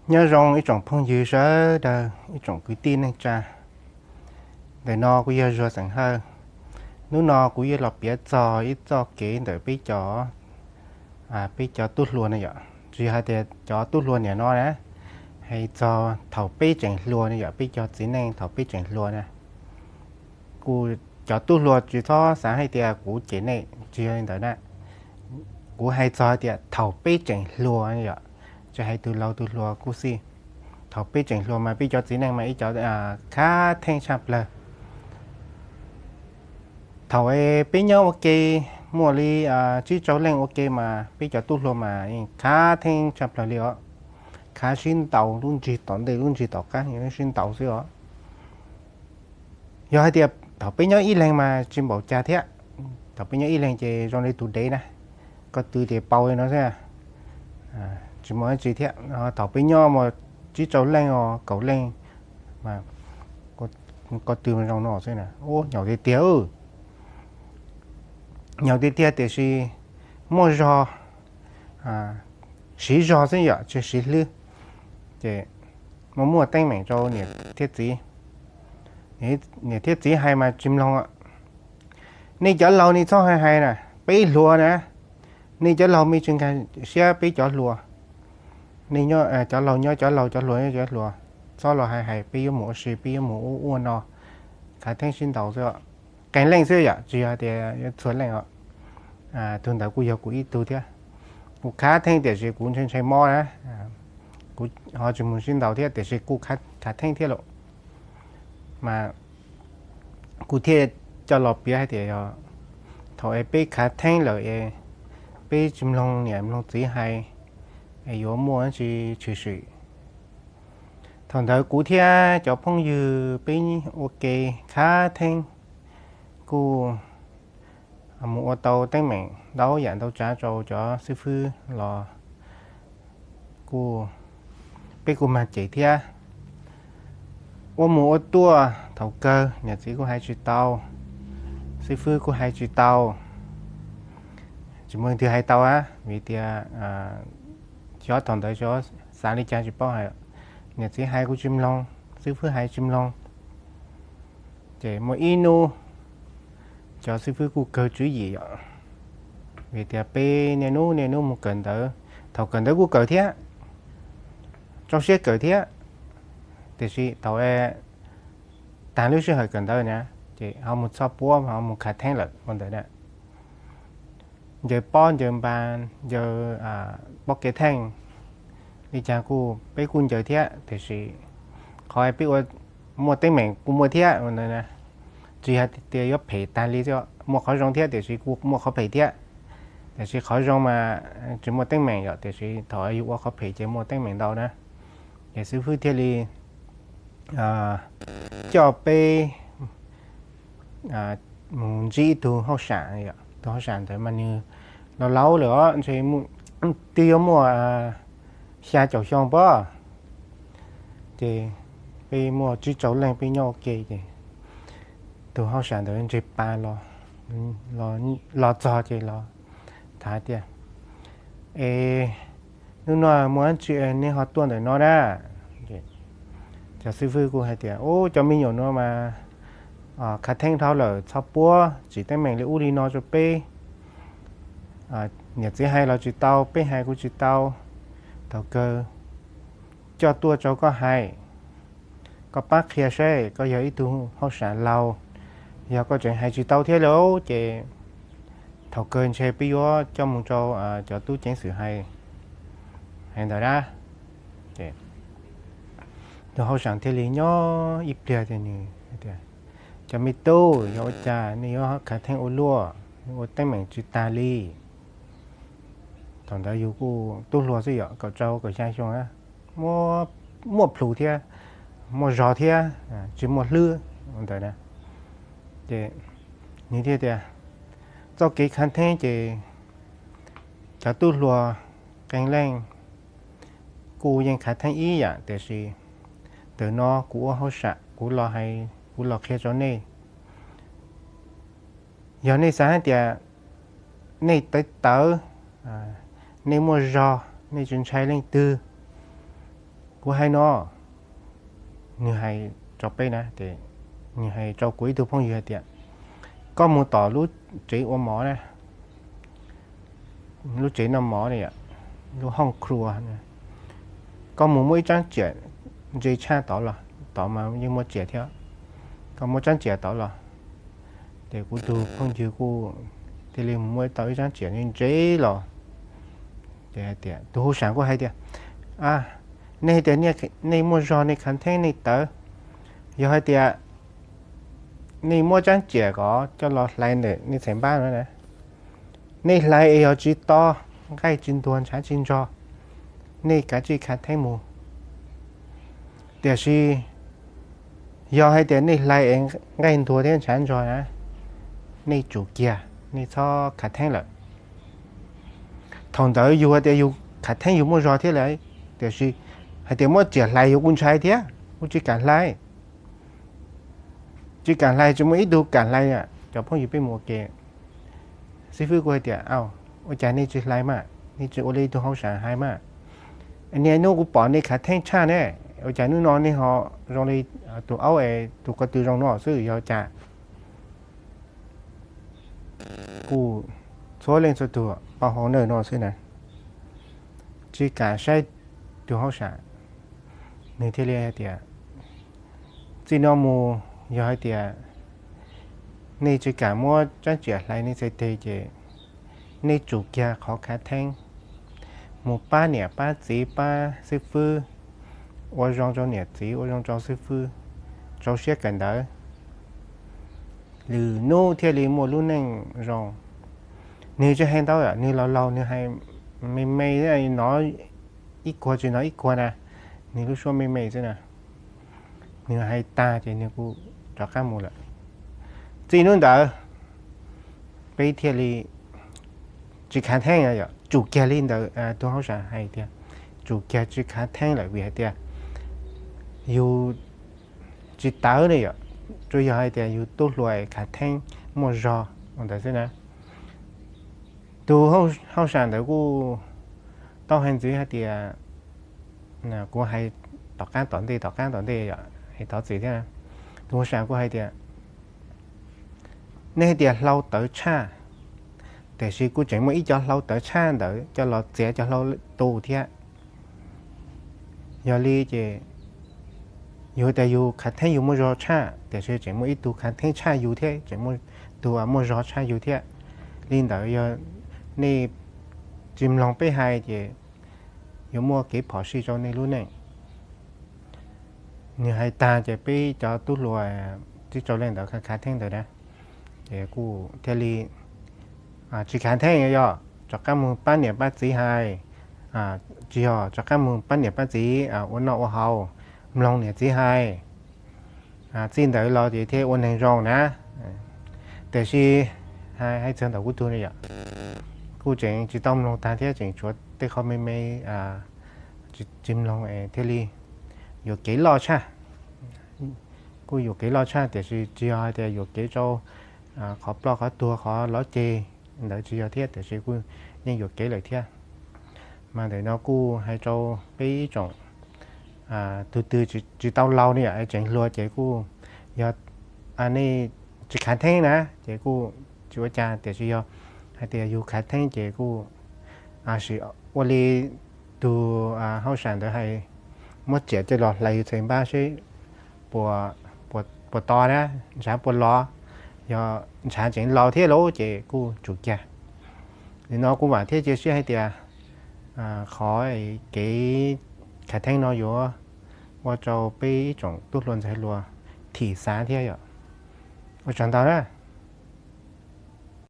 Nyob zoo ib tsoom phooj ywg sawv daws, ib tsoom kwv tij neej tsa. Ntawm no kuv yog Zuag xeem Hawj. Hnub no kuv yuav los piav txog ib txoj kev ntawm peb cov, peb cov tub hluas no yom, tsis hais tias cov tub hluas niam no na, hais txog thaum peb tseem hluas no yom, peb cov txiv neej thaum peb tseem hluas na. Kuv, cov tub hluas tsis txhob xav hais tias kuv cem nej, tsis yog li ntawd na. Kuv hais txog hais tias thaum peb tseem hluas yom, tsis hais tus laus tus hluas kuj xij. Thaum peb tseem hluas mas peb cov txiv neej mas ib cov khav theeb tshaj plaws. Thaum peb nyob ua ke, muaj li tsib rau leej ua ke mas peb cov tub hluas mas yeej khav theeb tshaj plaws li os. Khav sib ntaus lub ntsig tom ntej lub ntsig tom qab, sib ntaus xwb os. Yog hais tias thaum peb nyob ib leeg mas tsis npaum cas thiab. Thaum peb nyob ib leeg ces zoo li tus dev na, koj tw ces paus li no xwb, tsis muaj dab tsi thiab. Thaum peb nyob mas tsib rau leej os kaum leej, koj tw zoo no xwb na, ub, nyaum tiag tiag. Nyaum tiag tiag tiam sis muaj zog, siv zog xwb yom, tsis siv hlwb. Ces muaj muaj teeb meem rau niam thiab txiv. Niam thiab txiv hais mas tsis mloog. Nej cov laus nej txhob hais hais na, peb hluas na, nej cov laus me tsis nkag siab peb cov hluas. Nej nyob, cov laus nyob cov laus, cov hluas nyob cov hluas, txhob los hais hais peb yuav mus ua si, peb yuav mus ua ua no. Khav theeb sib ntaus xwb, qee leej xwb yom, tsis yog tias txhua leej os. Tus ntawd kuj yog kuv ib tug thiab. Kuv khav theeb tiam sis kuv ntshai ntshai mob na, kuv ho tsis mus sib ntaus thiab tiam sis kuj khav theeb thiab lauj. Mas kuv thiaj coj los piav hais tias yog thaum es peb khav theeb lawm es peb tsis mloog niam mloog txiv hais, es yuav muaj dab tsi tshwm sim. Thaum ntawd kuv thiab cov phooj ywg peb ua ke khav theeb, kuj mus ua tau teeb meem ntau yam ntau tsav rau cov xib fwb los kuj, peb kuj mag cem thiab. Ua mus ua tuaj thaum kawg niam txiv kuj hais tsis tau, xib fwb kuj hais tsis tau. Tsis muaj leej twg hais tau a, vim tias xyov thaum ntawd xyov xav li cas tsis paub hais. Niam txiv hais kuj tsis mloog, xib fwb hais tsis mloog. Ces muaj ib hnub cov xib fwb kuj kawg tswv yim yom, vim tias peb niaj hnub niaj hnub mus kawm ntawv, thaum kawm ntawv kuj kawm thiab, rau siab kawm thiab, tiam sis thaum tag lub sij hawm kawm ntawv na, ces ho mus txhoj puab ho mus khav theeb lawm ua ntawd na. Ncaws pob ncaws npas ncaws pob kev theej, li cas kuj peb kuj ncaws thiab tiam sis qhov peb ua muaj teeb meem kuj muaj thiab ua ntawd na. Tsis hais tias yuav phem tag li xwb, muaj qhov zoo thiab tiam sis kuj muaj qhov phem thiab. Tiam sis qhov zoo mas tsis muaj teeb meem yom, tiam sis thaum yus ua qhov phem ces muaj teeb meem ntau na. Ces xib fwb thiaj li coj peb mus ntsib ib tug hauj sam, tus hauj sam ntawd mas nws laus laus lawm os, ntshe twb yuav muaj xya caum xyoo pob. Ces peb muaj tsib rau leej peb nyob ua ke ces tus hauj sam ntawd ntseg pa los txog ces los tham tias, Es hnub no muaj dab tsi nej ho tuaj ntawm no na? Cov xib fwb kuj hais tias, Ub, cov me nyuam no mas khav theeb dhau lawm, txhob puab, tsim teeb meem li ub li no rau peb. Niam txiv hais los tsis tau, peb hais kuj tsis tau. Thaum kawg coj tuaj rau koj hais, koj pab qhia saib, koj yog ib tug hauj sam laus, yog koj tseem hais tsis tau thiab lauj ces thaum kawg ntshe peb yuav coj mus rau cov tub ceev xwm hais, hais ntawd na. Tus hauj sam thiaj li nyob ib pliag tias nws tias, Cov me tub, yog ua cas nej yuav khav theeb ua luaj, ua teeb meem tsis tag li? Thaum ntawd yus kuj tub hluas xwb yom, kaum rau kaum xya xyoo na, muaj plhus thiab, muaj zog thiab, tsis muaj hlwb ntawd na. Ces nws thiaj tias, Txoj kev khav theeb ces cov tub hluas qee leej kuj yeej khav theeb ib yam, tiam sis ntawm no kuv ua hauj sam, kuv los hais, kuv los qhia rau nej. Yog nej xav hais tias nej tawv tawv, nej muaj zog, nej tsis ntshai leej twg, Kuv hais no, nws hais rau peb na, ces nws hais rau kuv ib tug phooj ywg hais tias, koj mus tom lub tsev ua mov na, lub tsev noj mov, lub hooj kruas, koj mus muab ib rab riam ntse tshaj tod los, tod mas yeej muaj riam thiab, koj muab rab riam tod los. Ces kuv tus phooj ywg kuj thiaj li mus muab tau ib rab riam ntse los. Ces hais tias, tus hauj sam kuj hais tias, nej hais tias nej muaj zog, nej khav theeb nej tawv, yog hais tias nej muab rab riam ko coj los hlais ntawm nej txhais npab no na, nej hlais es yog tsis to, nqaij tsis ntuag ntshav tsis ntsog, nej kav tsij khav theeb mus. Tiam sis yog hais tias nej hlais es nqaij ntuag thiab ntshav ntsog na, nej tsum kiag, nej txhob khav theeb lawm. Thaum ntawd yus hais tias yus khav theeb yus muaj zog thiab lawm, tiam sis hais tias muab riam hlais yus kuj ntshai thiab, kuj tsis kam hlais. Tsis kam hlais, tsis muaj ib tug kam hlais. Cov phooj ywg peb mus ua ke, xib fwb kuj hais tias, au, ua cas nej tsis hlais mas, nej tsis ua li tus hauj sam hais mas? Niaj hnub kuv pom nej khav theeb tshaj ne, ua cas hnub no nej ho zoo li tus aub es tus ko tw zoo no xwb, yog cas? Kuj txhua leej txhua tus pab hauv nawj no xwb na, tsis kam saib tus hauj sam. Nws thiaj li hais tias, txij no mus yog hais tias nej tsis kam muab rab riam hlais nej txhais tes ces nej tsum kiag qhov khav theeb, mus pab niam pab txiv pab xib fwb, ua zoo rau niam txiv ua zoo rau xib fwb, rau siab kawm ntawv, lwm hnub thiaj li muaj lub neej zoo. Nws tsis hais ntau, nws laus laus nws hais me me, nov ib kuag tsis nov ib kuag na, nws lub suab me me xwb na. Nws hais tag ces nws kuj rov qab mus lawm. Txij hnub ntawd peb thiaj li tsis khav theeb, tsum kiag li ntawd tus hauj sam hais tias, tsum kiag tsis khav theeb lawm vim hais tias yus tsis tawv ne yom, tsuas yog hais tias yus tub hluas khav theeb muaj zog ua ntawd xwb na. Tus hauj sam ntawd kuj tau hais ntxiv hais tias, kuv hais tom qab tom ntej tom qab tom ntej yom, hais thov txim thiab. Tus hauj sam kuj hais tias, nej hais tias hlau tawv tshaj, tiam sis kuj tseem muaj ib co hlau tawv tshaj ntawd coj los txiav cov hlau tu thiab. Yog li ces yus tias yus khav theeb yus muaj zog tshaj, tiam sis tseem muaj ib tug khav theeb tshaj yus thiab, tseem muaj tus muaj zog tshaj yus thiab. Li ntawd yog nej tsis mloog peb hais ces yuav muaj kev phom sij rau nej lub neej. Nws hais tag ces peb cov tub hluas tsib rau leej ntawd khav khav theeb ntawd na, ces kuj thiaj li tsis khav theeb, yog rov qab mus pab niam pab txiv hais, tsis yog rov qab mus pab niam pab txiv ua noj ua haus, mloog niam txiv hais. Txij ntawd los ces thiaj ua neeg zoo na. Tiam sis hais txog ntawm kuv tug ne yom, kuj tseem tsis tau mloog tag thiab, tseem tshuav tej qho me me tsis mloog thiaj li yuam kev loj tshaj. Kuj yuam kev loj tshaj tiam sis tsis yog hais tias yuam kev rau qhov ploj qhov tuag qhov lov ceg ntawd tsis yog thiab, tiam sis kuj yeej yuam kev lawm thiab. Mas ntawm no kuj hais rau peb ib tsoom tus twg tsis tau laus ne yom, tseem hluas ces kuj yog nej tsis khav theeb na ces kuj tsis ua cas, tiam sis yog hais tias yus khav theeb ces kuj sim ua li tus hauj sam ntawd hais, muab riam coj los hlais yus txhais npab seb puas to na, ntshav puas los. Yog ntshav tseem los thiab lauj ces kuj tsum kiag. Nim no kuj vam thiab cia siab hais tias qhov kev khav theeb no yuav ua rau peb ib tsoom tub hluas ntxhais hluas thim xav thiab yom. Ua tsaug ntau na.